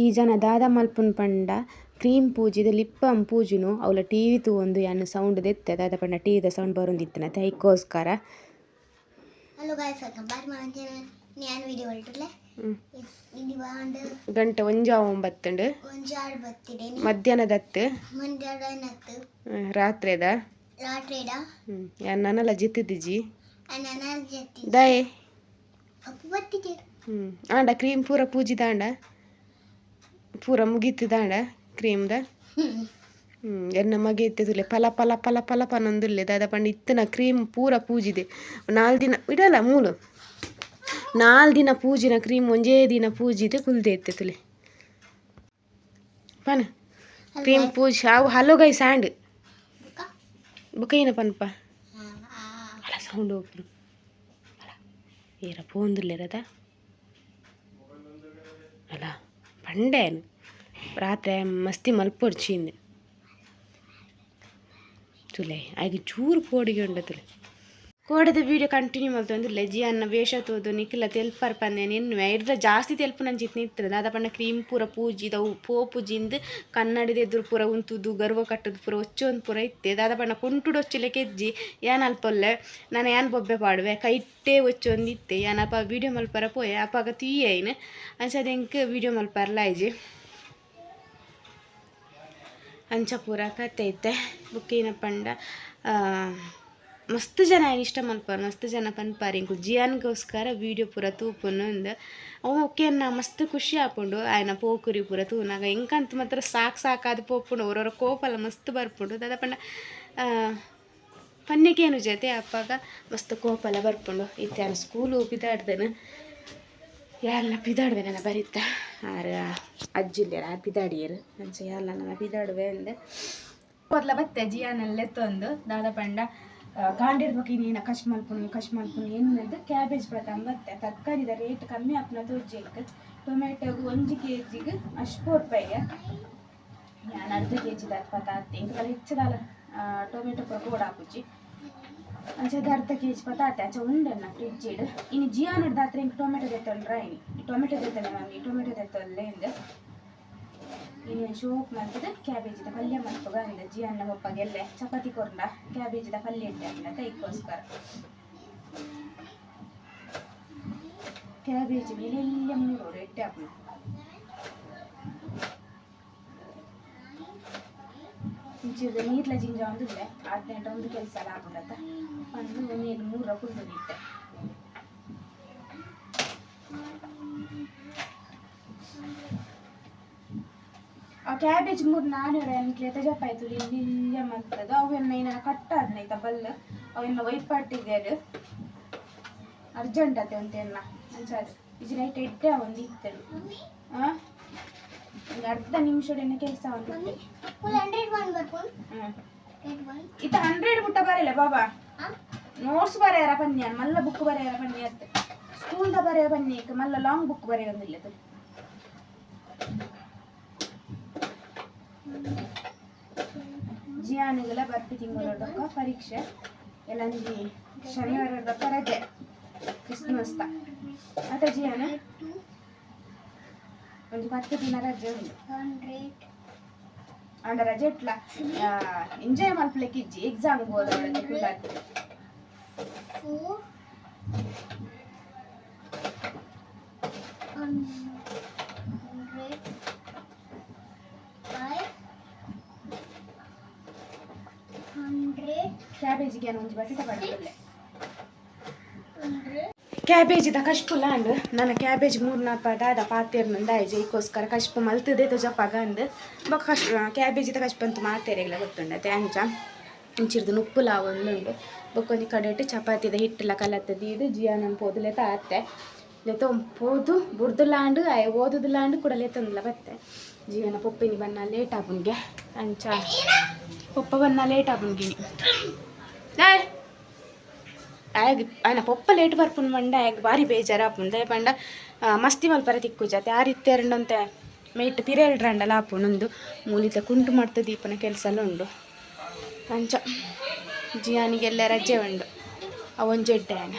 ಈ ಜನ ದಾದ ಮಲ್ಪುನ್ ಪಂಡ ಕ್ರೀಮ್ ಪೂಜಿದ್ ಲಿಪ್ ಬಾಮ್ ಪೂಜುನು ಅವ್ಲ ಟಿವಿ ತೂವೊಂದು ಯಾನ್ ಸೌಂಡ್ ದೆತ್ತೆ ದಾದ ಪಂಡ ಟಿವಿದ ಸೌಂಡ್ ಬರೊಂದಿತ್ತಿನತೆ ಐಕೋಸ್ಕರ. Hello guys, welcome back my channel. ഞാൻ വീഡിയോ കണ്ടിട്ടില്ലേ? ഇനി വേണ്ട. ಗಂಟೆ 1:09. ಒಂಜಾರು ಬತ್ತಿದೆ. ಮಧ್ಯಾಹ್ನದತ್ತು. ಮುಂಜಾಡನತ್ತು. ರಾತ್ರಿದ. ರಾತ್ರಿಡ. ಯಾನ್ ನನಲ ಜಿತ್ತಿದಿಜಿ. ನನ್ನ ಜೊತೆ. ದಾಯೆ? ಅಪ್ಪು ಬತ್ತಿದೆ. ಆಂಡ ಕ್ರೀಮ್ ಪೂರ ಪೂಜಿದಾಂಡ, ಪೂರ ಮುಗಿತದಾಂಡ ಕ್ರೀಮ್ದ. ಎನ್ನ ಮಗೆ ಇತ್ತೆ ತುಲೆ ಪಲ ಪಲ ಪಲ ಪಲ ಪನೊಂದುಲ್ಲೆ. ದಾದ ಪಂಡ ಇತ್ತಿನ ಕ್ರೀಮ್ ಪೂರ ಪೂಜಿದೆ. 4 ದಿನ ಇಡಲ್ಲ ಮೂಲು, 4 ದಿನ ಪೂಜಿನ ಕ್ರೀಮ್ ಒಂಜೇ ದಿನ ಪೂಜಿದೆ ಕುಲ್ದೆ ಇತ್ತೆ ತುಲೆ ಪನ ಕ್ರೀಮ್ ಪೂಜಿ ಅವು. ಹಲೋ ಗೈಸ್ ಆಂಡ್ ಬೊಕ ಏನ ಪನ್ಪ ಅಲ್ಲ ಸೌಂಡ್ ಓಪನ್ ಅಲ್ಲ ಏರ ಪೋಂದುಲ್ಲೆರದ ಅಲ್ಲ ಪಂಡೇನು ರಾತ್ರೆ ಮಸ್ತಿ ಮಲ್ಪೊಡ್ಚಿಂದು ತುಲೆ ಆಯ್ಕೆ ಚೂರು ಪೋಡಿಗೆ ಉಂಡ ತುಲೆ. ಕೋಡೆದ ವೀಡಿಯೋ ಕಂಟಿನ್ಯೂ ಮಲ್ತೊಂದುಲ್ಲೆ. ಜಿಯನ್ನ ವೇಷ ತೂದು ನಿಕ್ಲ ತೆಲ್ಪರ್ ಪಂದೆ ಎನ್ನುವೆ. ಇರ್ದ ಜಾಸ್ತಿ ತೆಲ್ಪು ನಂಚಿತ್ ನಿತ್ತದ. ದಾದ ಪಂಡ ಕ್ರೀಮ್ ಪೂರ ಪೂಜಿದವು ಪೋಪುಜಿಂದ್ ಕನ್ನಡಿದ ಎದುರು ಪೂರ ಉಂತುದು ಗರ್ವ ಕಟ್ಟುದು ಪೂರ ಒಚ್ಚೊಂದು ಪೂರ ಇತ್ತೆ. ದಾದ ಪಂಡ ಕುಂಟುಡು ಒಚ್ಚುಲೆಕ ಇಜ್ಜಿ. ಯಾನ್ ಅಲ್ಪೊಲ್ಲೆ ನನ ಯಾನ್ ಬೊಬ್ಬೆ ಪಾಡುವೆ ಕೈಟ್ಟೇ ಒಚ್ಚೊಂದಿತ್ತೆ. ಯಾನ್ ಅಪ ವೀಡಿಯೋ ಮಲ್ಪರ ಪೋಯೆ ಅಪಗ ತೀಯೈನ್ ಅಂಚಾದ್ ಎಂಕ್ ವೀಡಿಯೋ ಮಲ್ಪರ್ಲ ಆಯ್ಜಿ. ಅಂಚ ಪೂರ ಕತೆ ಇತ್ತೆ. ಬೊಕ್ಕ ಏನಪ್ಪ ಪಂಡ ಮಸ್ತ್ ಜನ ಆಯ್ನ್ ಇಷ್ಟ ಮಲ್ಪರ್, ಮಸ್ತ್ ಜನ ಪನ್ಪಾರ್ ಎಂಕುಲು ಜಿಯಾನ್ಗೋಸ್ಕರ ವೀಡಿಯೋ ಪೂರ ತೂಪುನು ಅಂದ್. ಅವು ಓಕೆ ಮಸ್ತ್ ಖುಷಿ ಆಪುಂಡು ಆಯ್ನ ಪೋಕುರಿ ಪೂರ ತೂನಾಗ. ಎಂಕಂತ ಮಾತ್ರ ಸಾಕು ಸಾಕಾದ್ ಪೋಪುಂಡು. ಒರೊರ ಕೋಪಲ ಮಸ್ತ್ ಬರ್ಪುಂಡು. ದಾದ ಪಂಡ ಪನ್ನೆಕೇನು ಜೊತೆ ಅಪ್ಪಗ ಮಸ್ತ್ ಕೋಪಲ ಬರ್ಪುಂಡು. ಇತ್ತೆ ಯಾನ್ ಸ್ಕೂಲು ಪಿದಾಡ್ದೆನು, ಯಾಲ್ನ ಪಿದಾಡುವೆ ನನ್ನ ಬರಿತ ಆರ್ ಅಜ್ಜಿಲ್ಲೆರ್ ಆರ್ ಪಿದಾಡಿಯೆರ್. ಅಂಚ ಯಾಲ್ನ ನನ್ನ ಪಿದಾಡುವೆ ಅಂದ್ ಮೊದ್ಲ ಬತ್ತೆ ಜಿಯಾನಲ್ಲೇ ಲೆತ್ತೊಂದು. ದಾದ ಪಂಡ ಕಾಂಡೆಡ್ ಬೊಕ ಇನ್ನೇನ ಕಶ್ ಮಲ್ಪುನು ಕಶ್ ಮಲ್ಪುನು ಎನ್ನದು ಕ್ಯಾಬೇಜ್ ಬತ್ತೆ. ತರಕಾರಿದ ರೇಟ್ ಕಮ್ಮಿ ಆಪುನ ತೋಜೆಕ್. ಟೊಮೆಟೊಗು 1 ಕೆ ಜಿಗ್ ಅಶ್ಪ ರೂಪಾಯಿಗೆ. ಯಾನ್ ಅರ್ಧ ಕೆ ಜಿದ ಪತಾತೆ ಇಂಕಲ ಹೆಚ್ಚದಾಲ ಟೊಮೆಟೊ ಪೂರ ಬೋಡಾಪುಜಿ. ಅಂಚ ಅರ್ಧ ಕೆ ಜಿ ಪತಾತೆ ಅಂಚ ಉಂಡನ್ನ ಫ್ರಿಡ್ಜ್ ಇನಿ. ಜಿಯಾನಡ್ ದಾತ್ರ ಇಂಕ್ ಟೊಮೆಟೊ ದೆತ್ತೊಂಡ್ರ ಇನಿ ಟೊಮೆಟೊ ದೆತ್ತೊಂಡೆ ಮಮ್ಮಿ ಟೊಮೆಟೊ ದೆತ್ತೊಲ್ಲೆ ಇಂದ್. ಇನಿ ಶೋಕ್ ಮಲ್ತದ ಕ್ಯಾಬೇಜಿದ ಪಲ್ಯ ಮಲ್ಪುಗ ಅಂದ್. ಜಿಯನ್ನ ಪೊಪ್ಪಗೆಲ್ಲೆ ಚಪಾತಿ ಕೊರ್ಂಡ ಕ್ಯಾಬೇಜಿದ ಪಲ್ಯ ಇಟ್ಟೆ ಅಂದ ಐಕ್ಕೋಸ್ಕರ. ಕ್ಯಾಬೇಜ್ ಎಲ್ಯ ಮೂರೋಡು ಎಡ್ಡೆ ಆಪುಂಡು. ಇಂಚಿರ್ದ ನೀರ್ಲ ಜಿಂಜ ಒಂದುಲ್ಲೆ ಆತ್ನೆಟ ಒಂದು ಕೆಲಸ ಎಲ್ಲ ಆಪುಂಡತ್ತ ಪಂದ್ ನೀರು ಮೂರ ಕುಲ್ದು ಇತ್ತೆ. ಆ ಕ್ಯಾಬೇಜ್ ಮೂರು ನಾನೂರ ಎಂಕ್ಲೆ ತಜಪಾಯ್ತು ಇಲ್ಲಿ ಮಲ್ತದ. ಅವೆಲ್ಲ ಏನಾರ ಕಟ್ಟಾದ್ನ ಐತ ಬಲ್ಲ ಅವೆಲ್ಲ ವೈಪಾಟಿಗೆ ಅರ್ಜೆಂಟ್ ಅತೆ ಅಂತೆಲ್ಲ ಅಂಚ ಇಜಿ ನೈಟ್ ಎಡ್ಡೆ ಒಂದು ಇತ್ತರು. ಒಂದು ಅರ್ಧ ನಿಮಿಷ ಕೆಲಸ ಒಂದು. 101 ಬರ್ಪುನ್. ಇತ್ತ 100 ಮುಟ್ಟ ಬರಲ್ಲ ಬಾಬಾ. ನೋಟ್ಸ್ ಬರೆಯರ ಪನ್ಯಾನ್ ಮಲ್ಲ ಬುಕ್ ಬರೆಯರ ಪನ್ನಿ ಅತ್ತೆ ಸ್ಕೂಲ್ದ ಬರೆಯ ಬನ್ನಿ ಮಲ್ಲ ಲಾಂಗ್ ಬುಕ್ ಬರೆಯೊಂದಿಲ್ಲ. ಜಿಯಾನುಗಳ ಬರ್ಪಿ ತಿಂಗಳದಕ್ಕ ಪರೀಕ್ಷೆ ಎಲ್ಲಂಜಿ ಶನಿವಾರದಕ್ಕ ರಜೆ ಕ್ರಿಸ್ಮಸ್ ಅತ ಜಿಯಾನ ಒಂದು 10 ದಿನ ರಜೆ ಉಂಟು. 100. ಅಂಡ ರಜೆ ಇಟ್ಲ ಎಂಜಾಯ್ ಮಲ್ಪಲಿಕ್ಕೆ ಇಜ್ಜಿ ಎಕ್ಸಾಮ್ ಹೋದ ಕುಲ್ಲಾತ್. 4 100 5 100. ಕ್ಯಾಬೇಜಿಗೆ ಒಂಜಿ ಬಟಾಟೆ ಪಡೋದಿಲ್ಲ. 100. ಕ್ಯಾಬೇಜಿದ ಕಶ್ಪುಲ ಅಂಡ್ ನನ್ನ ಕ್ಯಾಬೇಜ್ ಮೂರ್ನಾಪ ದಾದ ಪಾತೆರ್ನಂದ ಐಕೋಸ್ಕರ ಕಶ್ಪು ಮಲ್ತದೆ ತೊಜಪಾಗ ಅಂದ್. ಬೊಕ ಕಶ್ ಕ್ಯಾಬೇಜಿದ ಕಶ್ಪಂತು ಮಾತೆರೆಗ್ಲ ಗೊತ್ತುಂಡತೆ. ಅಂಚ ಇಂಚಿರ್ದು ನುಪ್ಪುಲ ಒಂದುಂಡು. ಬೊಕ್ಕ ಒಂಜಿ ಕಡೆಟ್ ಚಪಾತಿದ ಹಿಟ್ಟುಲ ಕಲತ್ತ ದೀದ್ ಜಿಯಾನನ್ ಪೋದು ಲೆತ ಆತೆ. ಲೆತ ಪೋದು ಬುಡ್ದುಲಾಂಡ್ ಆಯೆ ಓದುದುಲಾಂಡ್ ಕೂಡ ಲೆತೊಂದುಲ ಬತ್ತೆ. ಜಿಯಾನ ಪೊಪ್ಪಿನಿ ಬನ್ನ ಲೇಟ್ ಆಪುನ್ಗೆ. ಅಂಚ ಪೊಪ್ಪ ಬನ್ನ ಲೇಟ್ ಆಪುನ್ಗಿನಿ. ಆಯಗ್ ಆಯ್ನ ಪೊಪ್ಪ ಲೇಟ್ ಬರ್ಪುನ್ ಪಂಡ ಆಯಗ್ ಬಾರಿ ಬೇಜಾರು ಆಪುಂಡು. ದಾಯೆ ಪಂಡ ಮಸ್ತಿ ಮಲ್ಪರೆ ತಿಕ್ಕುಜತೆ. ಆ ರೀತಿ ಎರಡಂತೆ ಮೇಟ್ ಪಿರ ಆಪುಂಡು. ಮೂಲಿತ ಕುಂಟು ಮಾಡ್ತ ದೀಪನ ಕೆಲಸ ಎಲ್ಲ ಉಂಡು. ಅಂಚ ಜಿಯಾನಿಗೆಲ್ಲ ರಜೆ ಉಂಡು ಅವೊಂಜಿ ಎಡ್ಡೆ ಆಯ್ನ.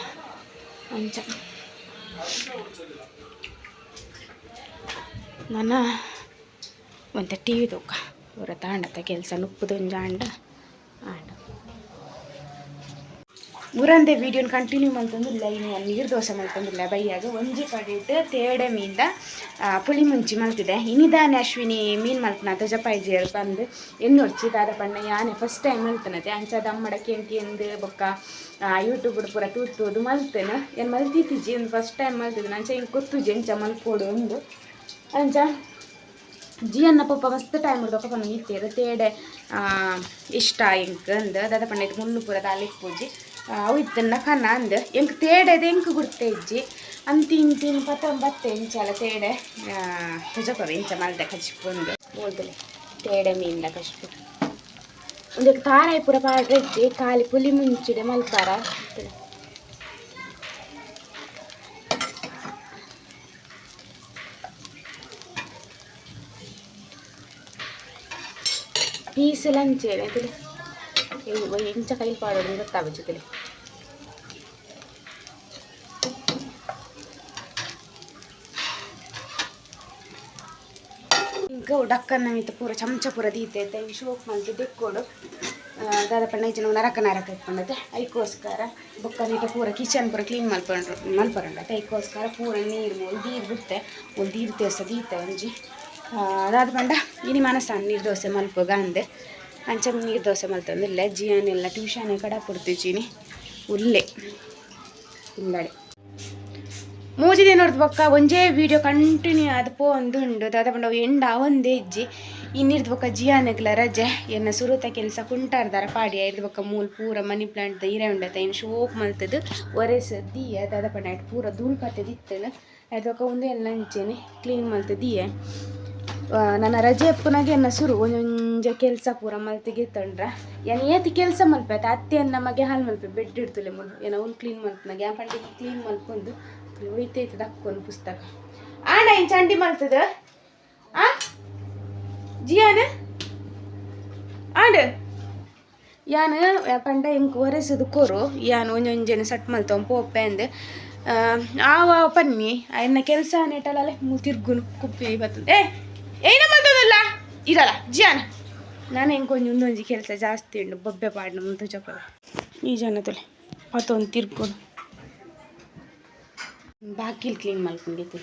ಅಂಚ ನನ್ನ ಒಂತೆ ಟಿ ವಿ ತೂಕ ಪೂರ ತಾಂಡತ್ತ ಕೆಲಸ ನುಪ್ಪುದೊಂಜಾಂಡ ಆಂಡ ಮುರಂದೆ ವೀಡಿಯೋನ ಕಂಟಿನ್ಯೂ ಮಲ್ತೊಂದುಲ್ಲ ಇನಿ ನೀರು ದೋಸೆ ಮಲ್ತೊಂದುಲ್ಲ ಬೈಯಾಗ ಒಂಜಿ ಕಡೆಟ್ ತೇಡೆ ಮೀನ್ದ ಪುಳಿ ಮುಂಚಿ ಮಲ್ತಿದೆ ಇನಿದಾನೆ ಅಶ್ವಿನಿ ಮೀನು ಮಲ್ಪನ ತಜಪಾಯಿಜಿ ಬಂದು ಎನ್ನೊರ್ಚಿ ದಾದ ಪಣ್ಣ ಯಾನೆ ಫಸ್ಟ್ ಟೈಮ್ ಮಲ್ತನತೆ ಅಂಚ ದಮ್ಮಡ ಕೆಂದು ಬೊಕ್ಕ ಯೂಟ್ಯೂಬ್ ಪೂರ ತೂತುದು ಮಲ್ತೇನೆ ಏನು ಮಲ್ತಿತ್ತಿಜಿ ಒಂದು ಫಸ್ಟ್ ಟೈಮ್ ಮಲ್ತಿದ್ದು ಅಂಚ ಹಿಂಗೆ ಗೊತ್ತುಜಿ ಎಂಚ ಮಲ್ಪೋಡು ಒಂದು ಅಂಚ ಜಿಯನ್ನ ಪಪ್ಪ ಮಸ್ತ್ ಟೈಮ್ ಹಿಡ್ದೊಕ್ಕ ಪನ್ನ ಇತ್ತೇರು ತೇಡೆ ಇಷ್ಟ ಎಂಕ್ ಅಂದ್ ದಾದ ಪಂಡ ಇತ್ತು ಮುಳ್ಳು ಪೂರ ದಾಲಿಕ್ ಪೂಜಿ ಅವು ಇತ್ತನ್ನ ಕನ ಅಂದ್ ಎಂಕ್ ತೇಡೆದ ಎಂಕ್ ಗುರ್ತೆ ಇಜ್ಜಿ ಅಂತಿ ಇಂತಿನ್ ಪತಂ ಬತ್ತೆ ಇಂಚಲ ತೇಡೆ ತುಜಪವೆ ಇಂಚ ಮಲ್ದೆ ಕಚ್ಪುಂದು ಓದಲೆ ತೇಡೆ ಮೀನ್ದ ಕಚ್ಪು ಒಂದಕ್ಕೆ ತಾರಾಯಿ ಪೂರ ಪಾಡ್ರೆ ಇಜ್ಜಿ ಖಾಲಿ ಪುಲಿ ಮುಂಚಿಡೆ ಮಲ್ಪಾರ. ಪೀಸ್ ಲಂಚೇನೆ ತಿಳಿ ಇಂಚ ಕೈಲಿ ಪಾಡೋದು ಗೊತ್ತಾಗುತ್ತೆ ತಿಳಿ. ಇಂಕ ಡಕ್ಕನ್ನ ಮಿತ್ತ ಪೂರ ಚಮಚ ಪೂರ ದೀತೈತೆ ಶೋಕ್ ಮಲ್ತು ದೆಕ್ಕೋಡು ದಾದ ಪಂಡ ಇಜ್ಜನ ನರಕ ನರಕ ಇಟ್ಕೊಂಡತೆ ಐಕೋಸ್ಕರ ಬೊಕ್ಕ ನೀಟ ಪೂರ ಕಿಚನ್ ಪೂರ ಕ್ಲೀನ್ ಮಲ್ಪಂಡ್ರು ಮಲ್ಪರಂಡತೆ ಐಕೋಸ್ಕರ ಪೂರ ನೀರು ಮೂಲು ದೀರ್ ಬಿಡ್ತೆ ಒಂದು ದೀರ್ ತೇರ್ಸ ದೀತೆ ಒಂಜಿ ಅದಾದ ಪಂಡ ಇನಿ ಮನಸ್ಸ ನೀರು ದೋಸೆ ಮಲ್ಪುಗ ಅಂದೆ ಅಂಚ ನೀರು ದೋಸೆ ಮಲ್ತಂದಿಲ್ಲ ಜಿಯಾನೆಲ್ಲ ಟ್ಯೂಷನ್ ಕಡ ಪುಡ್ತಿದ್ದೀನಿ ಉಲ್ಲೆ ಇಲ್ಲಡೆ ಮೂಜಿ ದಿನ ಬೊಕ್ಕ ಒಂಜೇ ವೀಡಿಯೋ ಕಂಟಿನ್ಯೂ ಆದ್ ಪೋಂದುಂಡು ದಾದ ಪಂಡ ಅವು ಎಂಡ ಒಂದೇ ಇಜ್ಜಿ ಇನ್ನಿರ್ದು ಬೊಕ್ಕ ಜಿಯಾನಗ್ಲ ರಜೆ ಎನ್ನ ಸುರುತ ಕೆಲಸ ಕುಂಟಾರ್ದಾರ ಪಾಡಿಯ ಇರ್ದು ಬೊಕ್ಕ ಮೂಲ್ ಪೂರ ಮನಿ ಪ್ಲಾಂಟ್ ಇರೆ ಉಂಡತ ಇನ್ನು ಶೋಕ್ ಮಲ್ತದು ಒರೆಸ್ ದೀಯ ದಾದ ಪಂಡ ಐಟ್ ಪೂರ ಧೂಳ್ ಪತ್ತದಿತ್ತನು ಐಟ್ ಬೊಕ್ಕ ಉಂದು ಎಲ್ಲ ಅಂಚೆನೆ ಕ್ಲೀನ್ ಮಲ್ತದೀಯ ನನ್ನ ರಜೆ ಅಪ್ಪನಾಗೆ ಎನ್ನ ಸುರು ಒಂಜೊಂಜೆ ಕೆಲಸ ಪೂರ ಮಲ್ತಿಗೆ ತಂಡ್ರ ಏನ್ ಏತಿ ಕೆಲಸ ಮಲ್ಪೆ ಅತ್ತೆ ನಮಗೆ ಹಾಲು ಮಲ್ಪೆ ಬೆಡ್ ಇಡ್ತಲೆ ಮುಳು ಏನ ಅವ್ನು ಕ್ಲೀನ್ ಮಲ್ಪನಾಗ ಯಾ ಪಂಡ ಕ್ಲೀನ್ ಮಲ್ಪೊಂದು ಒಯ್ತೈತದ ದಕ್ಕೊಂದು ಪುಸ್ತಕ ಆಂಡ ಇನ್ ಚಂಡಿ ಮಲ್ತದ ಆ ಜಿಯಾನ ಆಂಡ ಯಾನ್ ಪಂಡ ಎಂಕ್ ಒರೆಸದು ಕೊರು ಯಾನ್ ಒಂಜೊಂಜೆನ ಸಟ್ ಮಲ್ತೊಂದು ಪೋಪೆ ಅಂದ್ ಆವ ಪನ್ನಿ ಎನ್ನ ಕೆಲಸ ನೆಟಲಲೆ ತಿರ್ಗುನು ಕುಪ್ಪಿ ಬರ್ತದೆ ಏ ಏನ ಮಲ್ತದಲ್ಲ ಇರಲ್ಲ ಜಿಯಾನ ನಾನು ಹೆಂಗೆ ಒಂಜಿ ಒಂದೊಂಜಿ ಕೆಲಸ ಜಾಸ್ತಿ ಉಂಡು ಬೊಬ್ಬೆ ಪಾಡ್ನ ಮುಂದೆ ಚೊಪ್ಪವೆ ಈ ಜನ ತುಲೆ ಪತ್ತೊಂದು ತಿರ್ಗುನು ಬಾಕಿಲ್ ಕ್ಲೀನ್ ಮಲ್ಕೊಂಡಿತ್ತು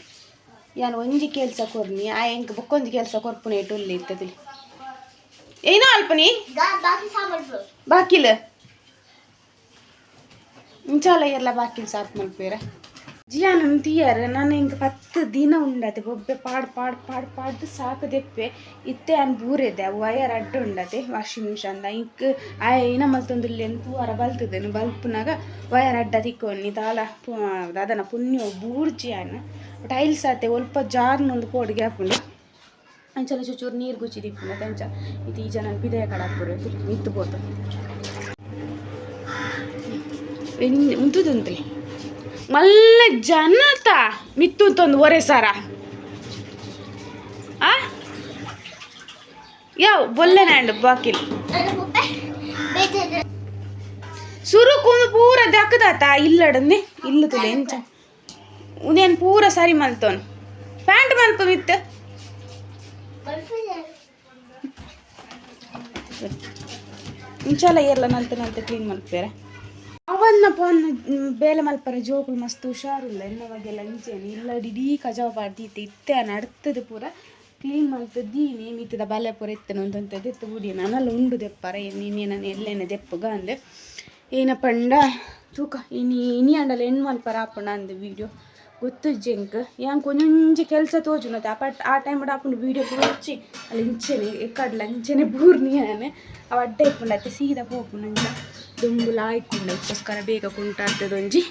ಯಾನ್ ಒಂಜಿ ಕೆಲಸ ಕೊರ್ನಿ ಆ ಎಂಕ್ ಬೊಕ್ಕೊಂಜಿ ಕೆಲಸ ಕೊರ್ಪುನ ಇಟ್ಟು ಇರ್ತದೆ ಏನೋ ಅಲ್ಪನಿ ಬಾಕಿಲ್ ಇಂಚಾಲ ಎಲ್ಲ ಬಾಕಿಲ್ ಸಾಫ್ ಮಲ್ಪೇರ ಜಿಯಾನ ತೀಯಾರ ನಾನು ಇಂಕ 10 ದಿನ ಉಂಡತೆ ಬೊಬ್ಬೆ ಪಾಡ್ ಪಾಡ್ ಪಾಡ್ ಪಾಡ್ದು ಸಾಕು ದೆಪ್ಪೆ ಇತ್ತೆ ಅನ್ ಬೂರೆದೆ ವಯರ್ ಅಡ್ಡ ಉಂಡತೆ ವಾಷಿಂಗ್ ಮಿಷನ್ ಇಂಕ್ ಆಯ ಇನ ಮಲ್ತೊಂದುಲ್ಲೆ ತೂವಾರ ಬಲ್ತದನು ಬಲ್ಪುನಾಗ ವಯರ್ ಅಡ್ಡ ತಿಕ್ಕೊನ್ನಿ ದಾಲ ದಾದನ ಪುಣ್ಯ ಬೂರ್ಜಿ ಅನ್ನ ಟೈಲ್ಸ್ ಆತೆ ಒಲ್ಪ ಜಾರ್ನೊಂದು ಪೋಡಿಗೆ ಹಾಪುಂಡು ಅಂಚನೆ ಚೂಚೂರು ನೀರು ಗುಚ್ಚಿ ದಿಪ್ಪುಂಡು ಅಂಚ ಇದು ಈ ಜನ ಪಿದಯ ಕಡ ಹಾಕ್ಬಿಡು ಮಿತ್ತು ಪೋತು ಉಂತುದಂತಲೆ ಮಲ್ಲ ಜನತ ಮಿತ್ತು ತಂದು ಒರೆ ಸಾರ ಆ ಯಾವ ಬೊಲ್ಲೆನಾಂಡ್ ಬಾಕಿಲ್ ಸುರುಕು ಪೂರ ದಕ್ಕದಾತ ಇಲ್ಲಡನ್ನೆ ಇಲ್ಲ ತುಲೆ ಎಂಚ ಉದೇನ್ ಪೂರ ಸರಿ ಮಲ್ತೋನ್ ಪ್ಯಾಂಟ್ ಮಲ್ಪ ಮಿತ್ತು ಇಂಚಾಲ ಏರ್ಲ ನಲ್ತ ನಲ್ತ ಕ್ಲೀನ್ ಮಲ್ಪೇರೆ ಅವನ್ನ ಪೋನ್ ಬೇಲೆ ಮಲ್ಪರ ಜೋಕುಲು ಮಸ್ತ್ ಹುಷಾರುಲ್ಲ ಎನ್ನವಾಗೆಲ್ಲ ಇಂಚೇನೆ ಇಲ್ಲ ಇಡೀ ಕಜಾವ್ ಪಾಡ್ದೀತೆ ಇತ್ತೆ ನಡ್ತದೆ ಪೂರ ಕ್ಲೀನ್ ಮಲ್ತು ದೀನಿ ಮಿತ್ತದ ಬಲೆ ಪೂರ ಇತ್ತನ ಒಂದೊಂದು ದೆತ್ತು ಬುಡಿ ನಾನೆಲ್ಲ ಉಂಡು ದೆಪ್ಪರ ಇನ್ನೇ ನಾನು ಎಲ್ಲೇನೆ ದೆಪ್ಪುಗ ಅಂದೆ ಏನ ಪಂಡ ತೂಕ ಇನಿ ಇನಿ ಅಂಡಲ ಹೆಣ್ಣು ಮಲ್ಪರ ಆಪುಂಡ ಅಂದು ವೀಡಿಯೋ ಗೊತ್ತುಜ್ಜಿ ಎಂಕ್ ಯಾನ್ ಒಂಜೊಂಜಿ ಕೆಲಸ ತೋಜುನತೆ ಆ ಪಟ್ ಆ ಟೈಮ್ ಆಪುಂಡು ವೀಡಿಯೋ ಪೂರ್ಚಿ ಅಲ್ಲಿ ಇಂಚೆನೆ ಎಕ್ಕಡ್ಲ ಇಂಚೆನೆ ಬೂರ್ನಿ ಯಾನೆ ಅವ ಅಡ್ಡ ಇಪ್ಪುಂಡು ಅತ್ತೆ ಸೀದಾ ಪೋಪುಂಡು ಅಂಚ ದುಂಬು ಲಾಯ್ಕುಂಡು ಐಕ್ಕೋಸ್ಕರ ಬೇಗ ಕುಂಟಾರ್ತದೊಂಜಿ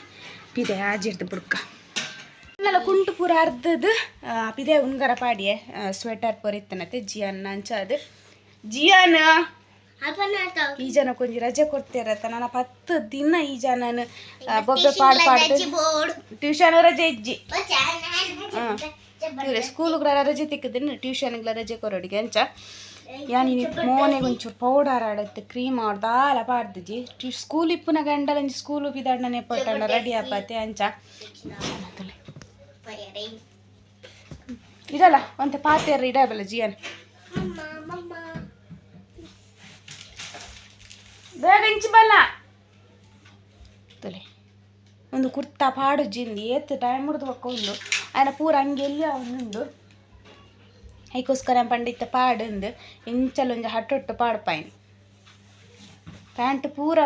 ಪಿದೆ ಆಜಿರ್ದು ಬುಡ್ಕ ಎಲ್ಲ ಕುಂಟು ಪೂರ ಅರ್ಧದ ಪಿದೆ ಉಂಗರ ಪಾಡಿಯೆ ಸ್ವೆಟರ್ ಪೂರ ಇತ್ತನತೆ ಜಿಯಾನ್ ಅಂಚ ಅದು ಜಿಯಾನ್ ಈ ಜನ ಕೊಂಜಿ ರಜೆ ಕೊಡ್ತಿರತ್ತ ನನ್ನ 10 ದಿನ ಈ ಜನನ ಬೊಬ್ಬೆ ಪಾಡ್ ಪಾಡ್ದು ಟ್ಯೂಷನ್ ರಜೆ ಇಜ್ಜಿ ಸ್ಕೂಲ್ಗಳ ರಜೆ ತಿಕ್ಕದಿನ ಟ್ಯೂಷನ್ಗಳ ರಜೆ ಕೊರೊಡಿಗೆ ಅಂಚ ಯಾನ್ ಇನಿ ಮೋನೆಗ್ ಒಂಚೂರು ಪೌಡರ್ ಆಡತ್ತೆ ಕ್ರೀಮ್ ಆಡ್ ದಾಲ ಪಾಡ್ದಿಜಿ ಸ್ಕೂಲ್ ಇಪ್ಪುನ ಗಂಡಲಂಜಿ ಸ್ಕೂಲ್ ಪಿದಾಡ್ನ ನೆಪಟ್ಟಂಡ ರೆಡಿ ಆಪತೆ ಅಂಚ ಇದಲ್ಲ ಒಂತೆ ಪಾತೆರ್ ಇಡಬಲ್ಲ ಜಿಯಾನ್ ಬೇಗ ಇಂಚಿ ಬಲ್ಲ ತೊಲೆ ಒಂದು ಕುರ್ತಾ ಪಾಡು ಜಿಂದಿ ಏತ್ ಟೈಮ್ ಹಿಡ್ದು ಬೊಕ್ಕ ಉಂಡು ಆಯ್ನ ಪೂರ ಅಂಗಿ ಎಲ್ಲಿ ಉಂಡು ಐಕೋಸ್ಕರ ಪಂಡಿತ ಪಾಡುಂದು ಇಂಚಲ ಒಂಜಿ ಹಟ್ಟೊಟ್ಟು ಪಾಡ್ಪಾಯಿನ ಪ್ಯಾಂಟ್ ಪೂರ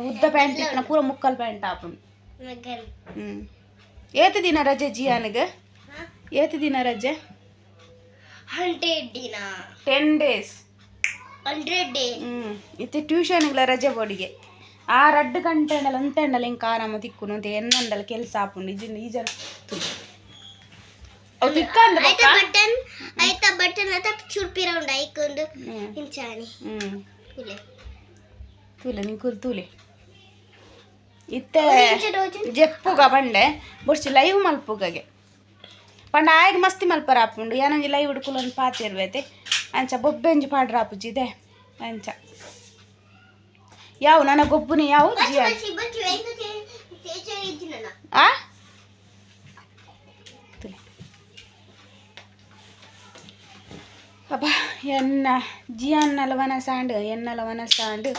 ಉದ್ದ ಪ್ಯಾಂಟ್ ಇತ್ತಿನ ಪೂರ ಮುಕ್ಕಲ್ ಪ್ಯಾಂಟ್ ಆಪುಂಡು. ಏತ್ ದಿನ ರಜೆ ಜಿಯಾನಿಗೆ? ಏತ್ ದಿನ ರಜೆ? 100 ದಿನ. 10 days. 100 days. ಇತ್ತೆ ಟ್ಯೂಷನ್ಗಳ ರಜೆ ಬೋಡಿಗೆ ಆ ರಡ್ಡು ಗಂಟೆ ಅಂಡಲ ಒಂತೆ ಅಂಡಲ ಇಂಕ ಆರಾಮ ತಿಕ್ಕುನು ಅಂತ ಎನ್ನಂಡಲ ಕೆಲಸ ಆಪುಂಡು ಇಜಿಂದ ಈ ಜನ ಅವು ತಿಕ್ಕಂದ ಐತ ಬಟನ್ ಐತ ಬಟನ್ ಅತ ಚುರ್ಪಿ ರೌಂಡ್ ಐಕೊಂಡು ಇಂಚಾನಿ ಕುಲೆ ತೂಲೆ ನಿಂಕುಲು ತೂಲೆ ಇತ್ತೆ ಜೆಪ್ಪುಗ ಬಂಡೆ ಬೊಡ್ಚಿ ಲೈವ್ ಮಲ್ಪುಗಗೆ ಪಂಡ ಆಯ್ಗ್ ಮಸ್ತಿ ಮಲ್ಪರ ಆಪುಂಡು ಯಾನೊಂಜಿ ಲೈವ್ ಹುಡುಕುಲೊಂದು ಪಾತಿರ್ಬೇತೆ ಅಂಚ ಬೊಬ್ಬೆಂಜಿ ಪಾಡ್ರ ಆಪುಜಿದೆ ಅಂಚ ಯಾವು ನನ್ನ ಗೊಬ್ಬುನಿ ಯಾವು ಜಿಯಾ ಆ ತುಲೆ ಅಬ್ಬಾ ಎನ್ನ ಜಿಯನ್ನಲ ವನಸಾಂಡ್ ಎನ್ನಲ ವನಸಾಂಡ್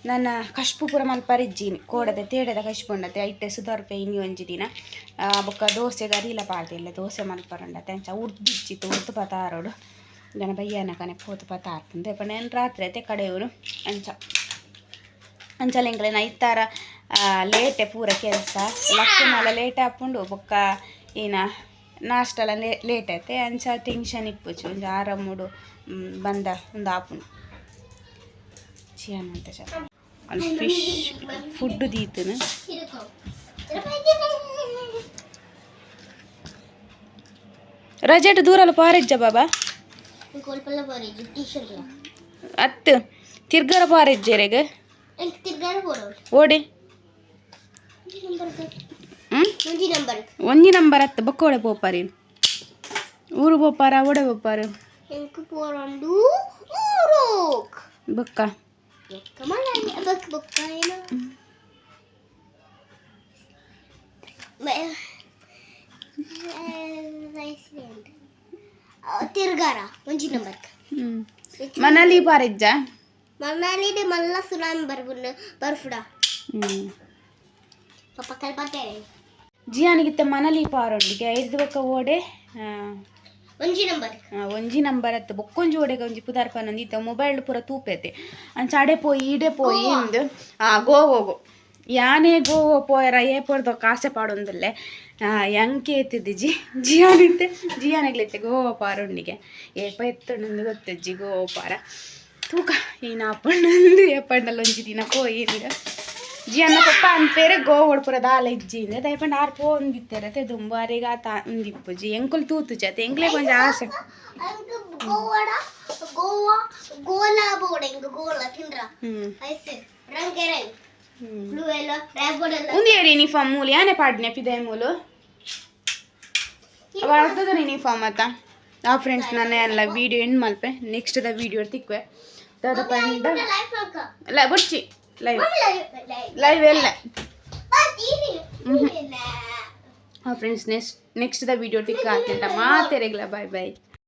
ನನ್ನ ಕಶ್ಪು ಪೂರ ಮಲ್ಪರಿಜ್ಜಿನಿ ಕೋಡದ ತೇಡದ ಕಶ್ಪು ಉಂಡತೆ ಐಟೆ ಸುಧಾರ್ಪೆ ಇನಿ ಒಂಜಿ ದಿನ ಬೊಕ್ಕ ದೋಸೆಗೆ ಅರಿಲ ಪಾಡ್ದಿಲ್ಲ ದೋಸೆ ಮಲ್ಪರುಂಡತೆ ಅಂಚ ಉರ್ದಿಜ್ಜಿತ್ತು ಉರ್ದು ಪತಾರೋಡು ಗಣ ಬಯ್ಯನ ಕನೆ ಪೋತು ಪತಾರ್ಪುಂದೆ ಪಂಡ ಏನು ರಾತ್ರಿ ಐತೆ ಕಡೆಯವರು ಅಂಚ ಅಂಚಲ ಎಂಕ್ಲೆನ ಐತಾರ ಲೇಟೆ ಪೂರ ಕೆಲಸ ಲಕ್ಕುನಲ ಲೇಟ್ ಆಪುಂಡು ಬೊಕ್ಕ ಏನ ನಾಷ್ಟಲ ಲೇಟ್ ಐತೆ ಅಂಚ ಟೆನ್ಷನ್ ಇಪ್ಪುಜಿ ಒಂಜಿ ಆರಾಮುಡು ಬಂದ ಒಂದು ಆಪುಂಡು ಚಿಯನ್ ಅಂತ ಚ ಅಲ್ಲಿ ಫಿಶ್ ಫುಡ್ ದೀತನು. ರಜೆಟ್ ದೂರಲ್ಲ ಪಾರಿಜ್ಜ ಬಾಬಾ ಅತ್ತು ತಿರ್ಗರ ಪಾರಿಜ್ಜೆರೆಗ್ ಓಡಿ ಒಂಜಿ ನಂಬರ್ ಅತ್ತು ಬೊಕ್ಕ ಓಡೆ ಪೋಪಾರಿ ಊರು ಪೋಪಾರ ಓಡೆ ಪೋಪಾರು ಬೊಕ್ಕ ತಿರ್ಗಾರ ಒಂಜಿ ನಂಬರ್. ಮನಾಲಿ ಪಾರಿಜ್ಜ? ಮನಾಲಿ ಮಲ್ಲ ಸುನಾಮಿ ಬರ್ಬುಂಡು ಬರ್ಫುಡ ಪಪ್ಪ ಕಲ್ಪತ್ತೇನೆ. ಜಿಯಾನಿಗಿತ್ತ ಮನಲಿ ಪಾರೊಂಡಿಗೆ ಐದು ಬೊಕ್ಕ ಓಡೆ ಒಂಜಿ ನಂಬರ್. ಒಂಜಿ ನಂಬರ್ ಅತ್ತು ಬೊಕ್ಕೊಂಜಿ ಓಡೆಗೆ ಒಂಜಿ ಪುದಾರ್ ಪನ್ನೊಂದು ಇತ್ತ ಮೊಬೈಲ್ ಪೂರ ತೂಪೆತೆ ಅಂಚ ಅಡೆ ಪೋಯಿ ಈಡೆ ಪೋಯಿ ಇಂದು ಗೋವಾಗು ಯಾನೇ ಗೋವಾ ಪೋಯರ ಏಪೊರ್ದು ಕಾಸೆ ಪಾಡೊಂದುಲ್ಲೆ ಎಂಕೆ ಎತ್ತಿದ್ದಿ ಜಿ ಜಿಯಾನಿತ್ತೆ ಜಿಯಾನಗ್ಲಿತ್ತೆ ಗೋವಾ ಪಾರೊಂಡಿಗೆ ಏಪ ಎತ್ತೊಂಡು ಗೊತ್ತಜ್ಜಿ ಗೋವಾ ಪಾರ ತೂಕ ಏನ ಅಪ್ಪಣ್ಣಂದು ಏಪಂಡಲ್ಲ ಒಂಜಿ ದಿನ ಪೋಯಿ ಇಂದು ಜಿಯನ್ನ ಪಪ್ಪ ಅನ್ಪೇರೆ ಗೋವಾಡ್ ಪೂರ ದಾಲ ಇಜ್ಜಿ ಇಂದ ದಯಪಂಡ ಆರ್ ಪೋ ಒಂದಿತ್ತಾರೆ ತೆ ದುಂಬು ಆರೆಗ್ ಆತ ಒಂದಿಪ್ಪುಜಿ ಎಂಕುಲು ತೂತುಜಿ ಅತೆ ಎಂಕ್ಲೆ ಕೊಂಚ ಆಸೆ. ಗೋವಾಡ ಗೋವಾ ಗೋಲಾ ಬೋರ್ಡ್ ಎಂಕ್ ಗೋಲಾ ತಿಂದ್ರ ಐಸ್ ರಂಗ್ ರಂಗ್ ಬ್ಲೂ ಎಲ್ಲೋ ರೆಡ್ ಬೋರ್ಡ್ ಎಲ್ಲ. ಉಂದು ಏರ್ ಯೂನಿಫಾರ್ಮ್ ಮೂಲು ಯಾನೆ ಪಾಡ್ನೆ ಪಿದೆ ಮೂಲು ಅವ ಅರ್ಥದ ಯೂನಿಫಾರ್ಮ್ ಆತ. ಆ ಫ್ರೆಂಡ್ಸ್ ನಾನು ಎಲ್ಲ ವೀಡಿಯೋ ಎಂಡ್ ಮಲ್ಪೆ ನೆಕ್ಸ್ಟ್ ದ ವೀಡಿಯೋ ತಿಕ್ವೆ ದಾದ ಪಂಡ ಲೈಫ್ ಅಕ್ಕ ಲ ಬುಡ್ಚಿ ಲೈವ್ ಲೈಫ್ ಲೈವ್ ಎಲ್ಲ. ಬಾತೀನಿ. ಆ ಫ್ರೆಂಡ್ಸ್ ನೆಕ್ಸ್ಟ್ ನೆಕ್ಸ್ಟ್ ದ ವೀಡಿಯೋ ತಿಕ್ಕ ಆತಂಟ ಮಾತೆರೆಗ್ಲ ಬಾಯ್ ಬಾಯ್.